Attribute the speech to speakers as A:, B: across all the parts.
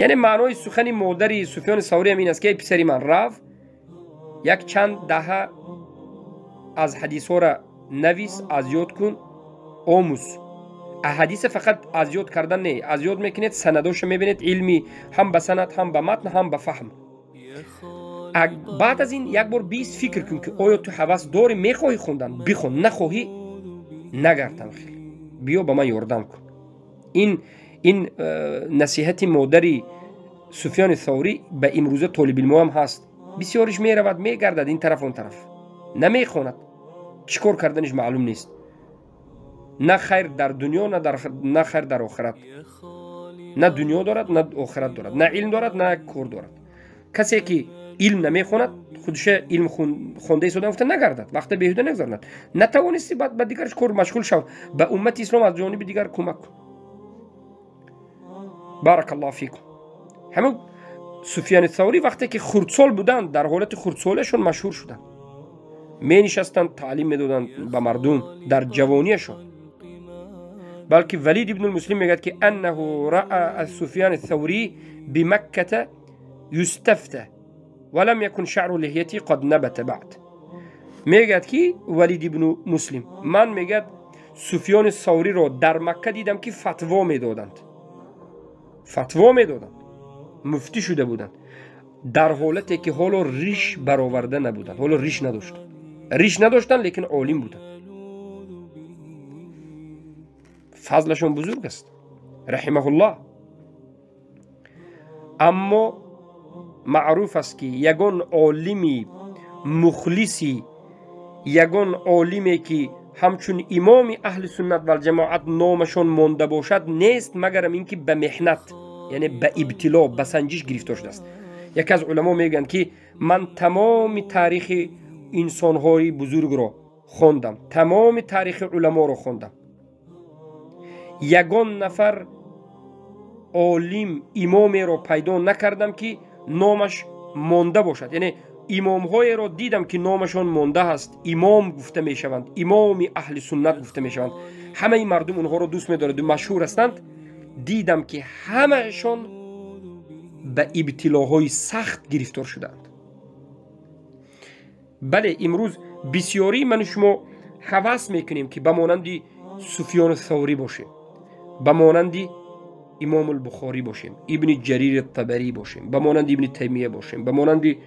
A: Яъне маънои сухани модари Суфёни Саврӣ ҳам ин аст, ки эй писари ман, рав як чанд даҳа аз ҳадисҳоро навис, аз ёд кун, омӯз. Ҳадиса фақат аз ёд кардан не, аз ёд мекунед, санадоша мебинед, илми ҳам ба санад, ҳам ба матн, ҳам ба фаҳм. Баъд аз ин як бор бист фикр кун, ки оё ту ҳавас дорӣ, мехоҳӣ хондан, бихон, нахоҳӣ нагардам, хел биё ба ман ёрдам кун. Ин насиҳати модари Суфёни Саврӣ ба имрӯза толибилмоам ҳаст. Бисёриш меравад, мегардад ин тараф, он тараф, намехонад, чӣ кор карданиш маълум нест. На хайр дар дунё, на хайр дар охират, на дунё дорад, на охират дорад, на илм дорад, на кор дорад. Касе ки илм намехонад, худша илм хонда истодан гуфта нагардад, вақта беҳуда нагузаронад. Натавонисти, ба дигар кор машғул шав, ба уммати ислом аз ҷониби дигар кӯмак кун. Баракаллоҳу фикум. Ҳамин Суфёни Саврӣ вақте ки хурдсол буданд, дар ҳолати хурдсолиашон машҳур шуданд, менишастанд, таълим медоданд ба мардум дар ҷавониашон. Балки Валид ибну Муслим мегӯяд, ки аннаҳу раъа Суфёни Саврӣ бимакката юстафта ва лам якун шаъру лиҳяти қад набата баъд. Мегӯяд, ки Валид ибну Муслим, ман, мегӯяд, Суфёни Савриро дар Макка дидам, ки фатво медоданд, фатво медоданд, муфтӣ шуда буданд, дар ҳолате ки ҳоло риш бароварда набуданд, ҳоло риш надоштанд, риш надоштанд, лекин олим буданд. Фазлашон бузург аст, раҳимаҳуллоҳ. Аммо маъруф аст, ки ягон олими мухлиси, ягон олиме ки ҳамчун имоми аҳли суннат валҷамоат номашон монда бошад, нест, магарам ин ки ба меҳнат, яъне ба ибтило, ба санҷиш гирифтор шудааст. Яке аз уламо мегӯянд, ки ман тамоми таърихи инсонҳои бузургро хондам, тамоми таърихи уламоро хондам, ягон нафар олим имомеро пайдо накардам, ки номаш монда бошад. Яъне имомҳоеро дидам, ки номашон монда ҳаст, имом гуфта мешаванд, имоми аҳли суннат гуфта мешаванд, ҳамаи мардум онҳоро дӯст медорад, машҳур ҳастанд. Дидам, ки ҳамаашон ба ибтилоҳои сахт гирифтор шудаанд. Бале, имрӯз бисёрии ману шумо ҳавас мекунем, ки ба монанди Суфёни Саврӣ бошем, ба монанди Имомулбухорӣ бошем, Ибни Ҷарири Табарӣ бошем, ба монанди Ибни Таймия бошем, ба монанди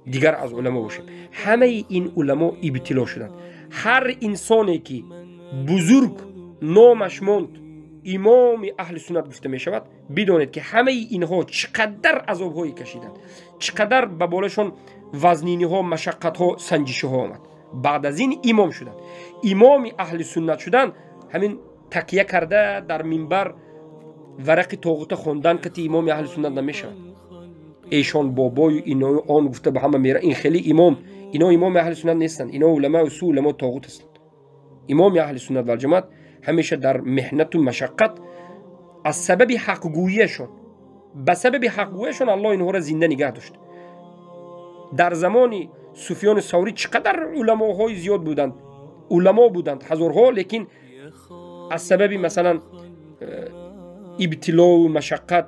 A: дигар аз уламо бошем. Ҳамаи ин уламо ибтило шуданд. Ҳар инсоне ки бузург номаш монд, имоми аҳли суннат гуфта мешавад, бидонед, ки ҳамаи инҳо чӣ қадар азобҳое кашиданд, чӣ қадар ба болашон вазниниҳо, машаққатҳо, санҷишиҳо омад. Баъд аз ин имом шуданд. Имоми аҳли суннат шудан ҳамин такя карда дар минбар варақи тоғута хондан кати имоми аҳли суннат намешавад. Эшон бобою ино он гуфта ба ҳама мера, ин хеле имом, ино имоми аҳли суннат нестанд, ино уламои су, уламои тоғут ҳастанд. Имоми аҳли суннат валҷамоат ҳамеша дар меҳнату машаққат аз сабаби ҳақгӯияшон, ба сабаби ҳақгӯияшон Аллоҳ инҳоро зинда нигаҳ дошт. Дар замони Суфёни Саврӣ чӣ қадар уламоҳои зиёд буданд, уламо буданд ҳазорҳо, лекин аз сабаби масалан ибтилову машаққат,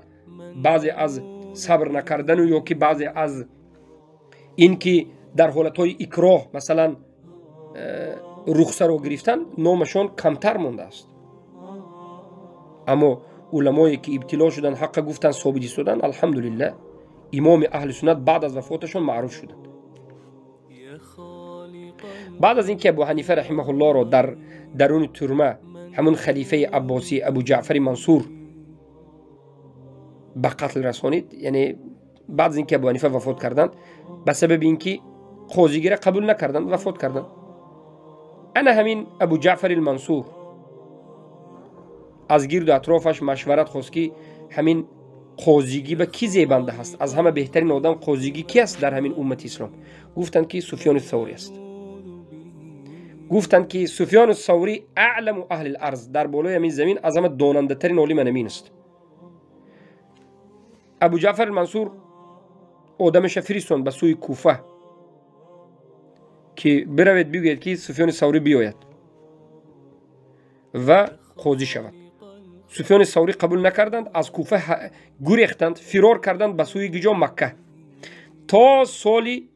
A: баъзе аз сабр накардану ё ки баъзе аз ин ки дар ҳолатҳои икроҳ масалан рухсаро гирифтан, номашон камтар мондааст. Аммо уламое ки ибтило шуданд, ҳаққа гуфтанд, собит истоданд, алҳамдулиллаҳ, имоми аҳли суннат баъд аз вафоташон маъруф шуданд. Баъд аз ин ки Абу Ҳанифа раҳимаҳуллоҳро дар даруни турма ҳамун халифаи аббосӣ Абу Ҷаъфари Мансур ба қатл расонид, яъне баъд аз ин ки Абу Ҳанифа вафот карданд, ба сабаби ин ки қозигира қабул накарданд, вафот карданд. Ана ҳамин Абу Ҷаъфари Мансур аз гирду атрофаш машварат хост, ки ҳамин қозигӣ ба кӣ зебанда ҳаст, аз ҳама беҳтарин одам қозигӣ ки аст дар ҳамин уммати ислом? Гуфтанд, ки Суфёни Саврӣ аст. Гуфтанд, ки Суфёни Саврӣ аъламу аҳли ларз, дар болои ҳамин замин аз ҳама донандатарин олим ҳамин аст. Абу Ҷаъфар Мансур одамаша фиристонд ба сӯи Куфа, ки биравед, бигӯед, ки Суфёни Саврӣ биёяд ва қозӣ шавад. Суфёни Саврӣ қабул накарданд, аз Куфа гурехтанд, фирор карданд ба сӯи гиҷо Макка то соли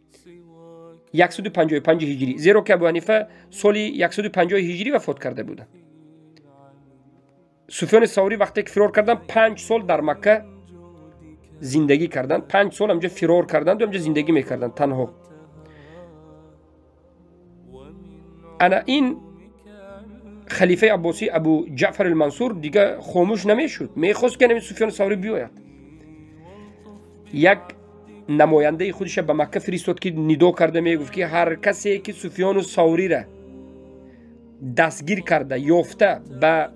A: 155 ҳиҷрӣ, зеро ки Абу Ҳанифа соли 150 ҳиҷрӣ вафот карда буданд. Суфёни Саврӣ вақте ки фирор карданд, 5 сол дар Макка зиндагӣ карданд, 5 сол ҳамҷо фирор карданд ва ҳамҷо зиндагӣ мекарданд танҳо. Ана ин халифаи Аббосӣ Абу Ҷаъфар Алмансур дига хомӯш намешуд, мехост ки ҳамин Суфёни Саврӣ биёяд. Як намояндаи худша ба Макка фиристод, ки нидо карда мегуфт, ки ҳар касе ки Суфёну Саврира дастгир карда ёфта ба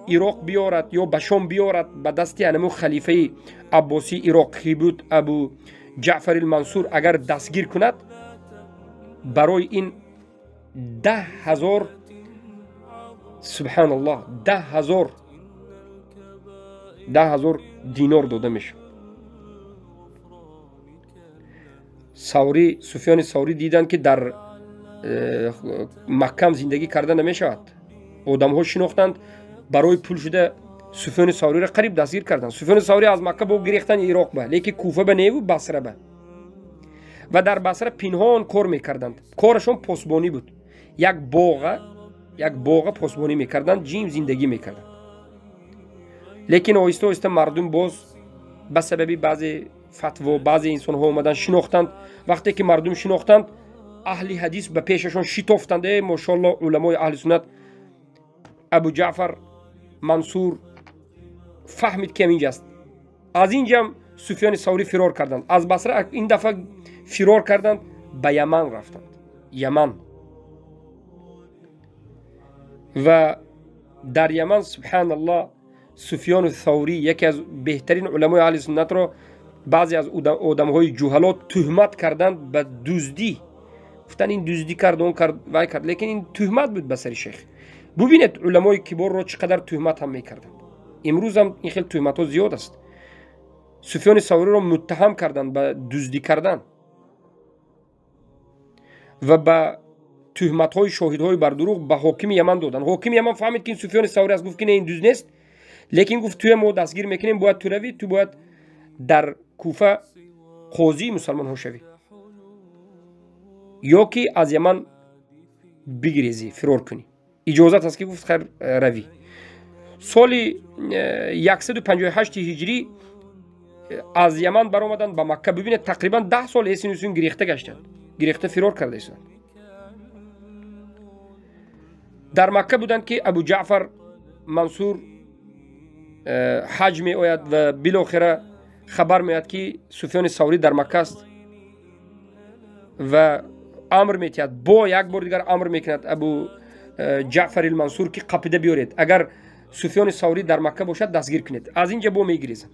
A: Ироқ биёрад ё ба Шом биёрад, ба дасти анаму халифаи Аббосии Ироқ ки буд Абу Ҷаъфар Алмансур, агар дастгир кунад, барои ин 10,000, субҳаналлоҳ, 10,000 динор дода мешуд. Саврӣ, Суфёни Саврӣ диданд, ки дар Маккам зиндагӣ карда намешавад. Одамҳо шинохтанд, барои пул шуда Суфёни Савриро қариб дастгир карданд. Суфёни Саврӣ аз Макка бо гирехтан Ироқ ба, лекин Куфа ба неву Басра ба. Ва дар Басра пинҳон кор мекарданд. Корашон посбонӣ буд. Як боға посбонӣ мекарданд, ҷим зиндагӣ мекарданд. Лекин оҳиста оҳиста мардум боз ба сабаби баъзе фатво, баъзе инсонҳо омадан шинохтанд. Вақте ки мардум шинохтанд, аҳли ҳадис ба пешашон шитофтанд. Э, мошоалло, уламои аҳли суннат. Абу Ҷаъфар Мансур фаҳмид, ки ҳаминҷаст. Аз инҷам Суфёни Саврӣ фирор карданд. Аз Басра ин дафъа фирор карданд, ба Яман рафтанд. Яман. Ва дар Яман, субҳаналлоҳ, Суфёни Саврӣ, яке аз беҳтарин уламои аҳли суннатро баъзе аз одамҳои ҷуҳало туҳмат карданд ба дуздӣ. Гуфтанд ин дуздӣ кард, он кард, вай кард, лекин ин туҳмат буд ба сари шейх. Бубинед уламои киборро чӣ қадар туҳмат ҳам мекарданд. Имрӯзам ин хел туҳматҳо зиёд аст. Суфёни Савриро муттаҳам карданд ба дуздӣ кардан ва ба туҳматҳои шоҳидҳои бардурӯғ ба ҳокими Яман доданд. Ҳокими Яман фаҳмид, ки ин Суфёни Саврӣ аст, гуфт, ки не, ин дузд нест, лекин гуфт, туя мо дастгир мекунем, бояд ту равӣ, ту бояд дар Куфа қозии мусалмонҳо шавӣ ё ки аз Яман бигирезӣ, фирор кунӣ. Иҷозат аст, ки гуфт, хайр, равӣ. Соли 158 ҳиҷрӣ аз Яман баромаданд ба Макка. Бибинед, тақрибан 10 сол эсинусун гирехта гаштанд, гирехта фирор карда истоданд. Дар Макка буданд, ки Абу Ҷаъфар Мансур ҳаҷ меояд ва билохира хабар меояд, ки Суфёни Саврӣ дар Макка аст ва амр метиҳад, бо як бор дигар амр мекунад Абу Ҷаъфар Мансур, ки қапида биёред, агар Суфёни Саврӣ дар Макка бошад, дастгир кунед. Аз инҷа бо мегирезанд.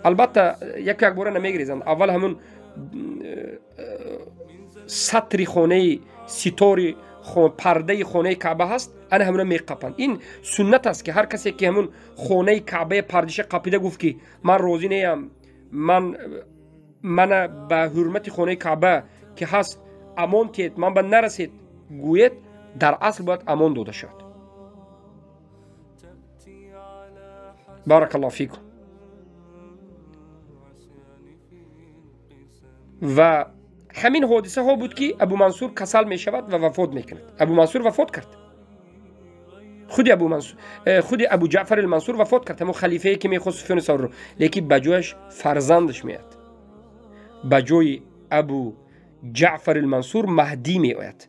A: Албатта, яку якбора намегирезанд. Аввал ҳамун сатри хонаи ситори пардаи хонаи Каъба ҳаст, ана ҳамуна меқапанд. Ин суннат аст, ки ҳар касе ки ҳамун хонаи Каъбаи пардиша қапида гуфт, ки ман розӣ неям, мана ба ҳурмати хонаи Каъба ки ҳаст амон тиҳед, ман ба нарасед гӯед, дар асл бояд амон дода шавад. Баракаллоҳу фикум. Ва ҳамин ҳодисаҳо буд, ки Абу Мансур касал мешавад ва вафот мекунад. Абу Мансур вафот кард. Худи Абу Ҷаъфар Мансур вафот кард, ҳамон халифае ки мехост Суфёни Савриро, лекин ба ҷояш фарзандаш меояд. Ба ҷои Абу Ҷаъфар Мансур Маҳдӣ меояд.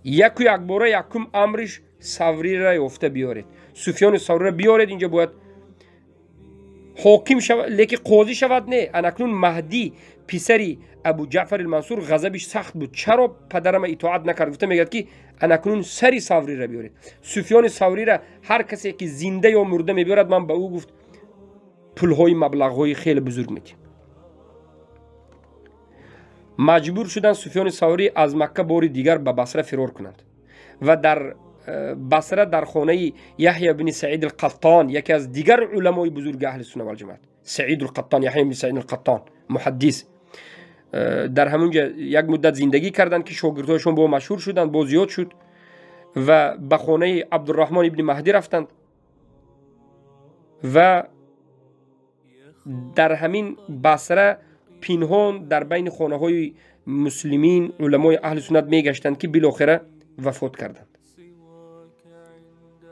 A: Яку якбора якум амриш Саврира ёфта биёред, Суфёни Саврира биёред, инҷо бояд ҳоким шавад, лекин қозӣ шавад. Не, анакнун Маҳдӣ писари Абу Ҷаъфар Мансур ғазабиш сахт буд. Чаро падарама итоат накард? Гуфта мегӯяд, ки анакнун сари Саврира биёред. Суфёни Саврира ҳар касе ки зинда ё мурда мебиёрад, ман ба ӯ гуфт пулҳои маблағҳои хеле бузург медиҳам. Маҷбур шуданд Суфёни Саврӣ аз Макка бори дигар ба Басра фирор кунанд ва дар Басра дар хонаи Яҳя бни Саид алқаттон, яке аз дигар уламои бузурги аҳли сунна валҷамоат, Саид алқаттон, Яҳя бни Саид алқаттон муҳаддис, дар ҳамунҷа як муддат зиндагӣ карданд, ки шогирдҳояшон бо машҳур шуданд, бо зиёд шуд ва ба хонаи Абдурраҳмон ибни Маҳдӣ рафтанд. Ва дар ҳамин Басра пинҳон дар байни хонаҳои муслимин, уламои аҳли суннат мегаштанд, ки билохира вафот карданд.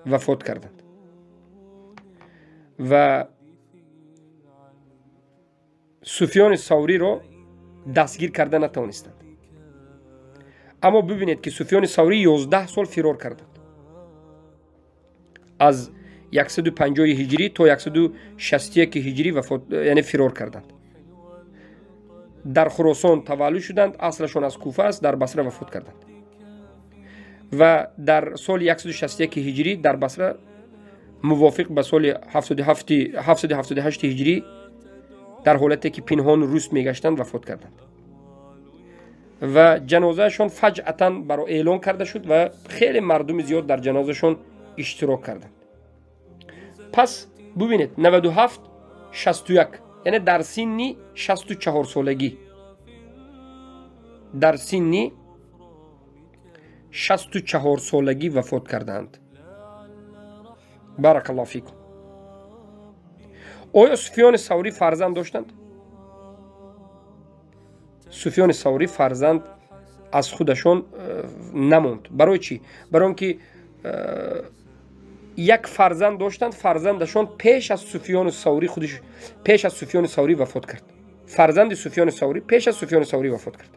A: Вафот карданд. Ва Суфёни Савриро дастгир карда натавонистанд. Аммо бибинед, ки Суфёни Саврӣ 11 сол фирор карданд. Аз 150 ҳиҷрӣ то 161 ҳиҷрӣ вафот, яъне фирор карданд. Дар Хуросон таваллуд шуданд, аслашон аз Куфа аст, дар Басра вафот карданд. Ва дар соли 161 ҳиҷрӣ дар Басра мувофиқ ба соли 778 ҳиҷрӣ дар ҳолате ки пинҳону руст мегаштанд вафот карданд. Ва ҷанозаашон фаҷъатан баро эълон карда шуд ва хеле мардуми зиёд дар ҷанозашон иштирок карданд. Пас бубинед, 97 61, яъне дар синни 64 солагӣ, дар синни 64 солагӣ вафот кардаанд. Баракаллоҳу фикум. Оё Суфёни Саврӣ фарзанд доштанд? Суфёни Саврӣ фарзанд аз худашон намонд. Барои чӣ? Барои он ки як фарзанд доштанд, фарзандашон пеш аз Суфёни Саврӣ худиш пеш аз Суфёни Саврӣ вафот кард. Фарзанди Суфёни Саврӣ пеш аз Суфёни Саврӣ вафот кард.